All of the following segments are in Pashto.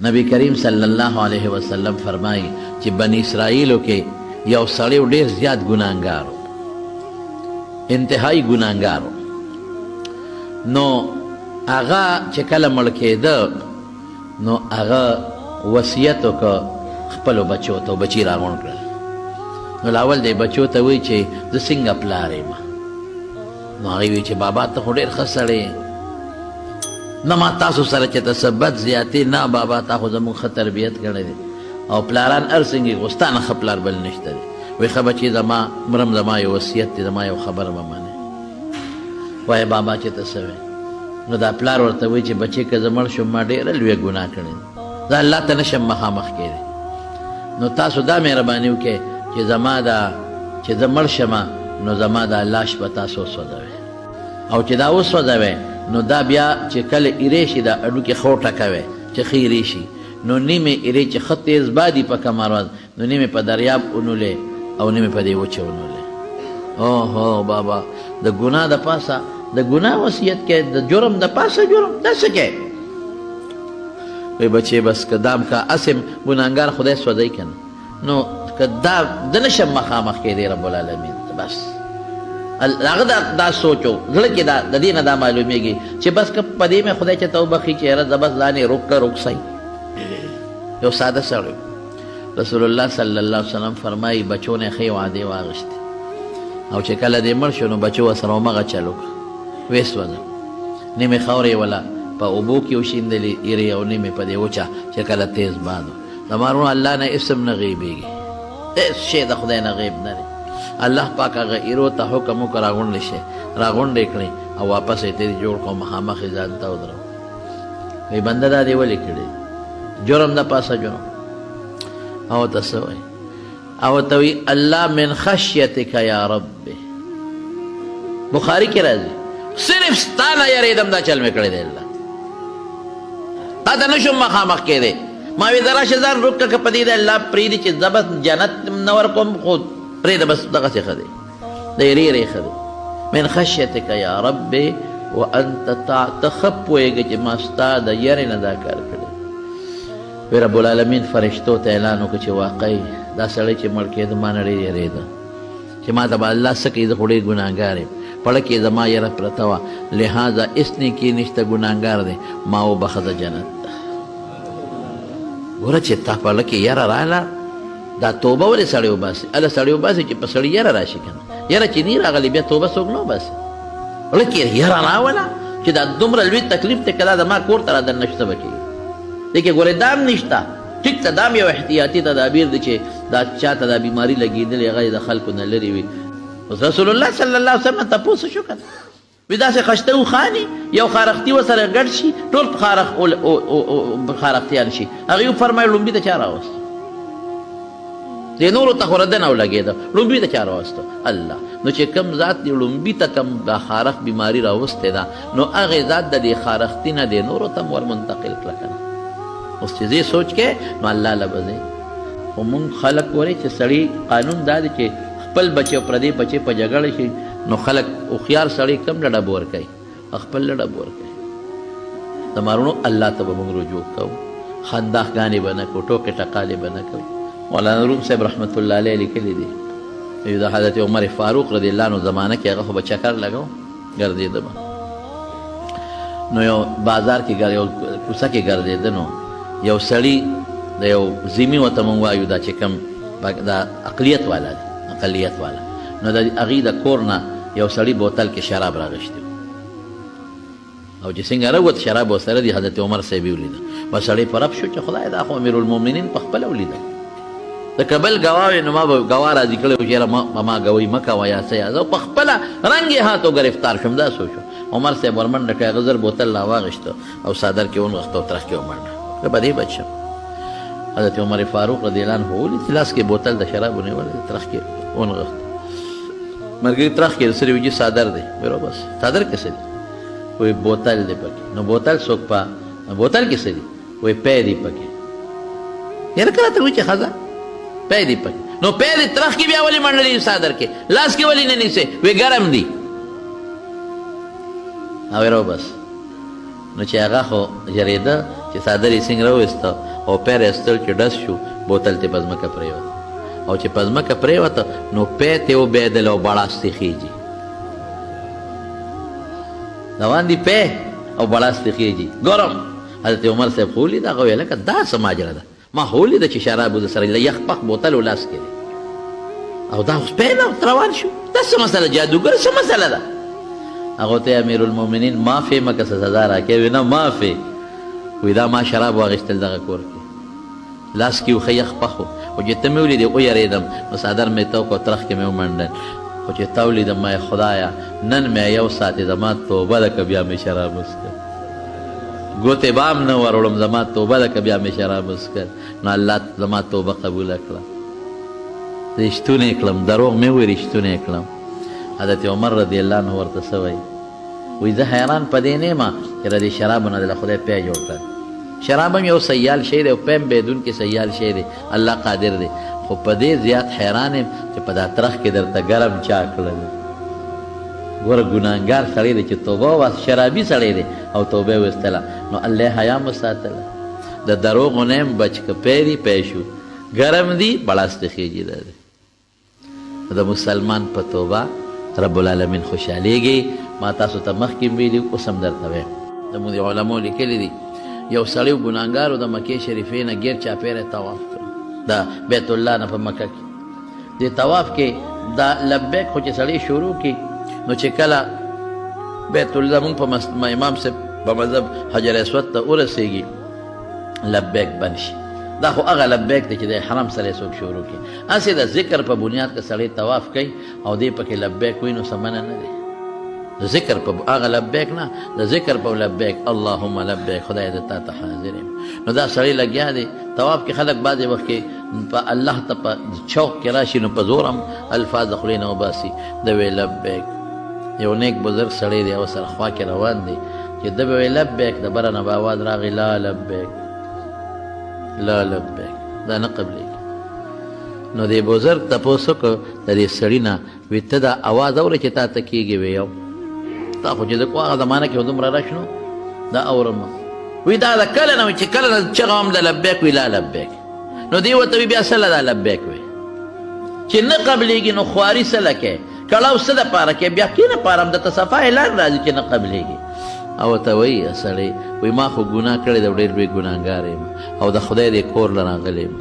نبی کریم صلی الله علیه وسلم فرمایي چې بنی اسرائیلو کې یو سړی ډیر زیات ګناهګار و، انتهایی ګناهګار و. نو هغه چې کله مړ کېده نو هغه وصیت وکړ خپلو بچو ته، بچي راغونډ کړل. نو لاول دی بچو ته وایي چې زه څنګه پلار یم؟ نو هغوی وایي چې بابا ته خو ډېر ښه سړی یې، نه ما تاسو سره چې ته څه بد زیاتې، نه بابا تا خو زموږ ښه تربیت کړی دی، او پلاران هر څنګه خو ستا نه ښه پلار بل نشته دی. وایي ښه بچې زما مرم، زما یو وصیت دی، زما یو خبره به منې. وایه بابا چې ته څه وایې؟ نو دا پلار ورته وایي چې بچې که زه مړ شوم ما ډېره لویه ګناه کړې ده، زه الله ته نه شم مخامخ کېدی، نو تاسو دا مهرباني وکړئ چې زما دا چې زه مړ شم نو زما دا لاش به تاسو وسوځوئ، او چې دا وسوځوئ نو دا بیا چې کله ایرې شي دا هډوکي ښه وټکوئ چې ښه ایرې شي، نو نیمې ایرې چې ښه تیز بادي په کومه ورځ نو نیمې په دریاب ونولې او نیمې په دې وچه ونولې. اوهو بابا د ګناه د پاسه د ګناه وصیت کې، د جرم د پاسه جرم، دا څه کې؟ وی بچې بس که دام کا اسم ګناهګار خدای سوځي کنه، نو که دا د نشم مخامخ کېدی رب العالمین ته، بس هغه دا دا سوچو زړه کې دا د دې نه دا معلومیږي چې بس که په دې مې خدای چې ته وبخښي چې یاره زه بس ځان یې روک کړه روک سئ. یو ساده سړی رسول الله صلی الله علیه وسلم فرمایي بچو نه ښې وعدې واغېستې او چې کله دی مړ شو نو بچو ورسره همغه چل وکړ، ویې سوځه، نیمې خاورې یې وله په اوبو کې وشیندلې ایرې او نیمې په دې وچه چې کله تیز باد و. زما وروڼو الله نه هېڅ هم نه غیبېږي، هېڅ شی د خدای نه غیب نه دی. الله پاک هغه ایرو ته حکم وکړ راغونډې شئ، راغونډې کړې او واپس یې ترې جوړ کړ او مخامخ یې ځان ته ودرو. وی بنده دا دې ولې کړی؟ جرم د پاسه جرم. او ته څه وایي؟ او ته وی الله من خشیتک یا رب. بخاری کې راځي صرف ستا نه یریدم دا چل مې کړی دی، الله تا ته نشم مخامخ کېدی. ما وی زه راشه ځان روک کړه، که په دې د الله پرېږدي چې زه بس جنت نه ورکوم خو پرېږده بس دغسې ښه دی، د یرې یرې ښه دی. من خشیتک یا رب وانت ته ښه پوهېږې چې ما ستا د یرې نه دا کار کړی. وی رب العالمین فرشتو ته اعلان وکړ چې واقعي دا سړی چې مړ کېده ما نه ډېر یرېده چې ما ته به الله څه کوي، زه خو ډېر ګناهګار یم، په زړه کې زما یره پرته وه، لهذا هېڅ نیکي نشته، ګناهګار دی، ما وبخښه زه جنت ته. ګوره چې تا په زړه کې یره راغله، دا توبه ولې سړی وباسي؟ هله سړی وباسي چې په سړي یره راشي که نه، یره چې نه راغلې بیا توبه څوک نه وباسي. زړه کې یره راوله چې دا دومره لوی تکلیف دی که دا زما کور ته را دننه شي څه به کېږي؟ دې کې ګورې دا هم نشته، ټیک ته دا هم یو احتیاطي تدابیر دی چې دا چا ته دا بیماري لګېدلې هغه یې د خلکو نه لرې وي. اوس رسول الله صلی الله علیه وسلم تپوس شو که نه، وی داسې خشته اوښانې یو خارښتي ورسره ګډ شي ټول خارښتیان شي. هغوی وفرمایل ړومبي ته چا راوستو؟ دې نورو ته خو ردنه ولګېده، ړومبي ته چا راوستو؟ الله. نو چې کوم ذات دې ړومبي ته کوم دا خارښت بیماري راوستې ده نو هغې ذات د دې خارښتي نه دې نورو ته هم ورمنتقل کړه که نه. اوس چې ځې سوچ کې نو الله له به ځې. خو مونږ خلک ګورې چې سړي قانون دا دی چې خپل بچی او پردی بچی په جګړه شي نو خلک هوښیار سړی کوم له ډب ورکوي؟ خپل له ډب ورکوي. زما وروڼو الله ته به موږ رجوع کوو، خنداخ ګانې به نه کوو، ټوکې ټقالې به نه کوو. مولانا روم صاحب رحمت الله علیه لیکلي دي د حضرت عمر فاروق رضی الله عنه زمانه کې هغه خو به چکر لګاو ګرځېده به، نو یو بازار کې یو کوڅه کې ګرځېده، نو یو سړي د یو ذمي ورته موږ وایو دا چې کوم دا اقلیت والا دی، اقلیت والا، نو د هغوی د کور نه یو سړي بوتل کې شراب راغشتي او چې څنګه راووت شراب ورسره دي، حضرت عمر صاحب یې ولیده، بس سړی په رب شو چې خدای دا خو امیرالمؤمنین په خپله ولیده، د کبل ګواه وي نو ما به ګواه راضي کړی و چې یاره په ما ګواهي مه کوه یا څه یا زه په خپله رنګ یې هاتو ګرفتار شوم. دا څه شو؟ عمر صاحب ورمنډه کړه، هغه زر بوتل راواغېسته او څادر کې ونغښته او ترخ کې ومنډه زه به دې بچ شم. حضرت عمر فاروق رضی الله عنه ولید چې لاس کې بوتل د شرابو نیولی دی، ترخ کې ونغښت. ملګري ترخ کې سرې وجي څادر دی، ویل بس څادر کې څه دي؟ وایي بوتل دی پکې. نو بوتل څوک په بوتل کې څه دي؟ وایي پی دی پکې. یاره که راته وایي چې ښځه پی دی پکې، نو پی دی ترخ کې بیا ولې منډلې څادر کې لاس کې ولې نه نیسې؟ وایي ګرم دي. او ویل بس. نو چې هغه خو ژرېده چې څادر یې څنګه راوایسته او پی راایستل چې ډز شو، بوتل ترې په ځمکه پرېوت او چې په ځمکه پرېوته نو پی ترې وبهېدل او بړاس ترې خېژي. روان دي پی او بړاس ترې خېژي. ګورم حضرت عمر صاحب خو ولید، هغه ویل لکه دا څه ماجره ده، ما خو ولیده چې شراب د سره د یخ پخ بوتل و لاس کې دی او دا اوس پی نه روان شو، دا څه مسله، جادوګر څه مسله ده؟ هغه ته امیرالمؤمنین معافې مه که څه سزا راکوې؟ وی نه معافې. وی دا ما شراب واخیستل دغه کور کې لاس کې وښه یخ پخ و، خو چې ته مې ولیدې ویرېدم نو څادر مې تو کړ ترخ کې مې ومنډل، خو چې تا ولیدم ما خدایه نن مې یو ساعت زما توبه ده که بیا مې شراب وڅښل، ګوتې به هم نه وروړم، زما توبه ده که بیا مې شراب وڅښل. نو الله زما توبه قبوله کړه، رښتونی کړم، دروغ مې وویل رښتونی کړم. حضرت عمر رضی الله عنه ورته څه وایي؟ وایي زه حیران په دې نه یم چې د دې شرابو نه دله خدای پی جوړ کړ. شراب هم یو سیال شی دی او پی هم بهېدونکی سیال شی دی، الله قادر دی، خو په دې زیات حیران یم چې په دا ترخ کې درته ګرم چا کړل. ګوره ګناهګار سړی دی چې توبه وباسه، شرابي سړی دی او توبه یې وایستله، نو الله یې حیا هم وساتله، د دروغو نه یې هم بچ کړ، پی دی پی شو، ګرم دی بړاس ترې خېژي. دا دی د مسلمان په توبه رب العالمین خوشحالیږي. ما تاسو ته مخکې هم ویلي، اوس هم درته وایم. زموږ د علماو لیکلي دي، یو سړی و ګناهګار و، د مکې شریفې نه ګیر چاپېره طواف کړ، د بیت الله نه په مکه کې دې طواف کې دا لبیک خو چې سړی شروع کړي نو چې کله بیت الله مونږ په امام صاحب په مذهب حجر اسود ته ورسېږي لبیک بند شي. دا خو هغه لبیک دی چې د احرام سره یې څوک شروع کړي. هسې د ذکر په بنیاد که سړی طواف کوي او دی پکې لبیک وایي نو څه منع نه دی. د ذکر په هغه لبیک نه، د ذکر په لبیک اللهم لبیک، خدای زه تا ته حاضر یم. نو دا سړی لګیا دی طواف کې، خلک بعضې وخت کې په الله ته په چوک کې راشي نو په زور هم الفاظ د خولې نه وباسي، ده وی لبیک. یو نیک بزرګ سړی دی، هغه سره خوا کې روان دی، چې ده به وی لبیک، د بره نه به اواز راغی لا لبیک لا لبیک، دا نه قبلېږي. نو دې بزرګ تپوس وکړ د دې سړي نه، وی ته دا اواز اورې چې تا ته کېږي؟ وی یو تا خو چې د هغه زمانه کې دومره رش نو دا اورم. وی دا د کله نه چې کله نه چغه هم د لبیک وی لا لبیک. نو دی ورته وی بیا څه له دا لبیک وی چې نه قبلېږي، نو خواري څه له کوې، کړاو څه دپاره کوې، بیا کښېنه په ارام، درته صفا اعلان راځي چې نه قبلېږي. او ورته وایي سړی، وایي ما خو ګناه کړې ده، ډېر لوی ګناهګار یم او د خدای دې کور له راغلی یم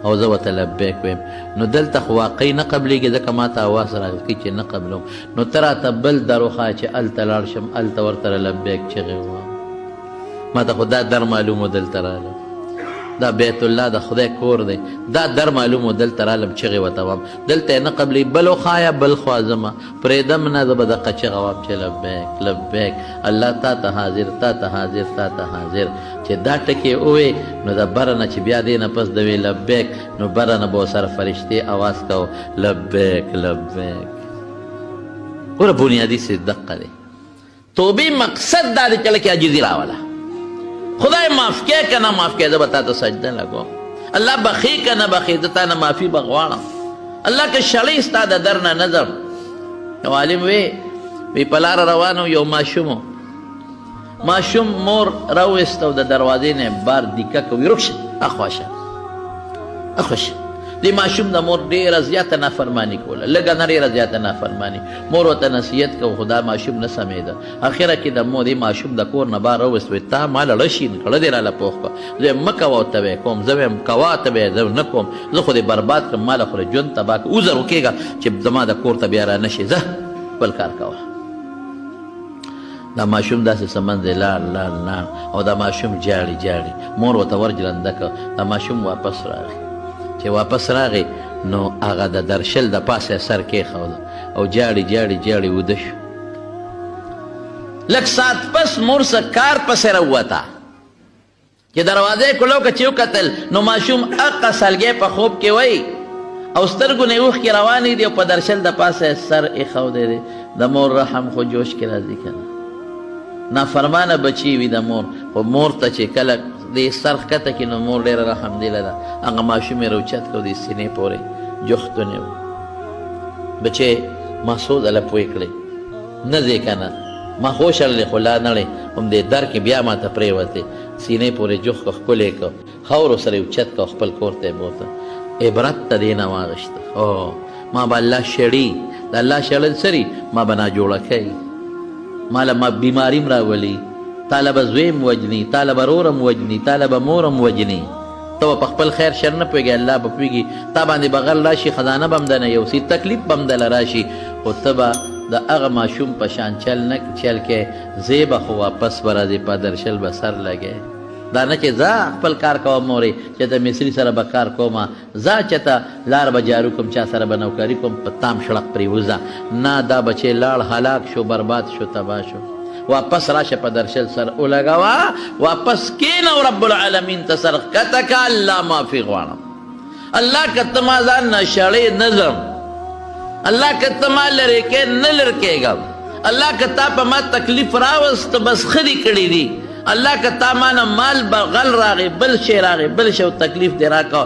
او زه ورته لبیک وایم، نو دلته خو واقعي نه قبلېږي، ځکه ما ته اواز راکوي چې نه قبلوم، نو ته راته بل در وښایه چې هلته لاړ شم، هلته ورته لبیک چغې ووایم. ما ته خو دا در معلوم و دلته رالم، دا بیت الله د خدای کور دی، دا در معلوم و دلته رالم چغې ورته وایم، دلته یې نه قبلوي، بل وښایه بل خوا ځمه، پرېږدم نه، زه به دقه چغه وایم چې لبیک لبیک، الله تا ته حاضر، تا ته حاضر، تا ته حاضر. چې دا ټکی ووې نو د بره نه چې بیا دې نه پس د وې لبیک، نو بره نه به ورسره فرشتې اواز کوو لبیک لبیک. ګوره بنیادي څیز دقه دی. توبې مقصد دا دی چې لکه عاجزي راوله، خدای معاف کې که نه معاف کې، زه به تا ته سجده لګوم، الله بخښي که نه بخښي، زه تا نه معافي به غواړم، الله که شړۍ ستا د در نه نه ځم. یو عالم وی وی په لاره روان و، یو ماشوم ماشوم مور راوویست او د دروازې نه بار دیکه کوي، ورک شه اخوا شه اخوا شه. دې ماشوم د مور ډېره زیاته نافرماني کوله، لږه نه ډېره زیاته نافرماني. مور ورته نصیحت کوو خو دا ماشوم نه سمېده. اخره کې د مور دې ماشوم د کور نه بار راوویست، وایي تا ما له ړه شین کړه دې راله پوخ کړه، زه وایم مه کوه او ته وایې کوم، زه وایم کوه ته وایې زه نه کوم، زه خو دې برباد کړم، ما له خو دې ژوند تباه کړ، عذر وکېږه چې زما د کور ته بیا را نه شې، ځه خپل کار کوه. دا ماشوم داسې څه منځ لاړ لاړ لاړ او دا ماشوم جاړي جاړي، مور ورته ورجرنده کړ، دا ماشوم واپس راغی. چې واپس راغی نو هغه د درشل د پاسه سر کېښود او جاړي جاړي جاړي وده شو. لږ ساعت پس مور څه کار پسې راووته، چې دروازه یې کولو که چې وکتل نو ماشوم اقه سلګی په خوب کې وای او سترګو نه یې اوښکې روانې دي او په درشل د پاسه یې سر ایښودی دی. د مور رحم خو جوش کې راځي که نه، نافرمانه بچی وي د مور، خو مور ته چې کله دې سر ښکته کړي نو مور ډېره رحم دله ده، هغه ماشوم یې راوچت کړ د سینې پورې جوخت ونیو، بچی ما څو ځله پوه کړې نه ځې که نه؟ ما خو شړلې خو لا نړې هم دې در کې بیا ما ته پرېوتې، سینې پورې جوخ که ښکلې که خاورو سره یې اوچت که خپل کور ته یې بوته. عبرت ته دې نه واغشته. او ما به الله شړي، د الله شړل څه دي؟ ما به ناجوړه کوي، ما له ما بیماري هم راولي، تا له به زوی هم وژني، تا له به ورور هم وژني، تا له به مور هم وژني. ته به په خپل خیر شر نه پوهېږې، الله به پوهېږي. تا باندې به غل راشي، خزانه به هم درنه یوسي، تکلیف به هم درله راشي، خو ته به د هغه ماشوم په شان چل نه چل کې، ځې به خو واپس به راځې، په درشل به سر لګې. دا نه چې ځه خپل کار کوه مورې، چې د مصري سره به کار کوم، ځه چې ته لار به جارو کوم، چا سره به نوکري کوم، په تام شړق پرېوځه. نه، دا بچی لاړ، هلاک شو، برباد شو، تباه شو. واپس راشه په درشل سر ولګوه، واپس کېنه او رب العالمین ته سر ښکته که، الله معافي غواړم. الله که ته ما ځان نه شړې نه ځم، الله که ته ما لرې کې نه لر کېږم، الله که تا په ما تکلیف راوست بس ښه دې کړي دي، الله که تا ما نه مال غل راغی، بل شی راغی، بل شی تکلیف دې راکړ،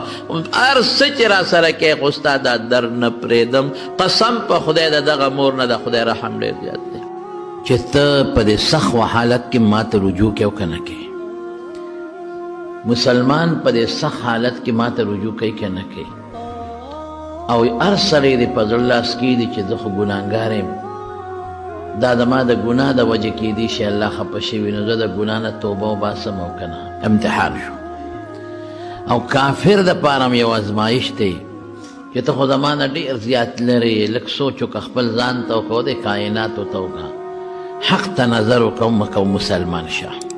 هر څه چې را سره کوې خو ستا دا در نه پرېږدم. قسم په خدای د دغه مور نه د خدای رحم ډېر زیات دی چې ته په دې سخت حالت کې ما ته رجوع کوې او که نه کوې. مسلمان په دې سخت حالت کې ما ته رجوع کوي که نه کوي؟ او هر سړی دې په زړه لاس کېږدي چې زه خو ګناهګار یم، دا زما د ګناه د وجې کېدی شي الله خفه شوي، نو زه د ګناه نه توبه وباسم او که نه. امتحان شو. او کافر د پاره هم یو ازمایش دی چې ته خو زما نه ډېر زیات لرې، لږ سوچ وکړه، خپل ځان ته وکړه، دې کائناتو ته وکړه، حق ته نظر وکړه، مکه مسلمان شه.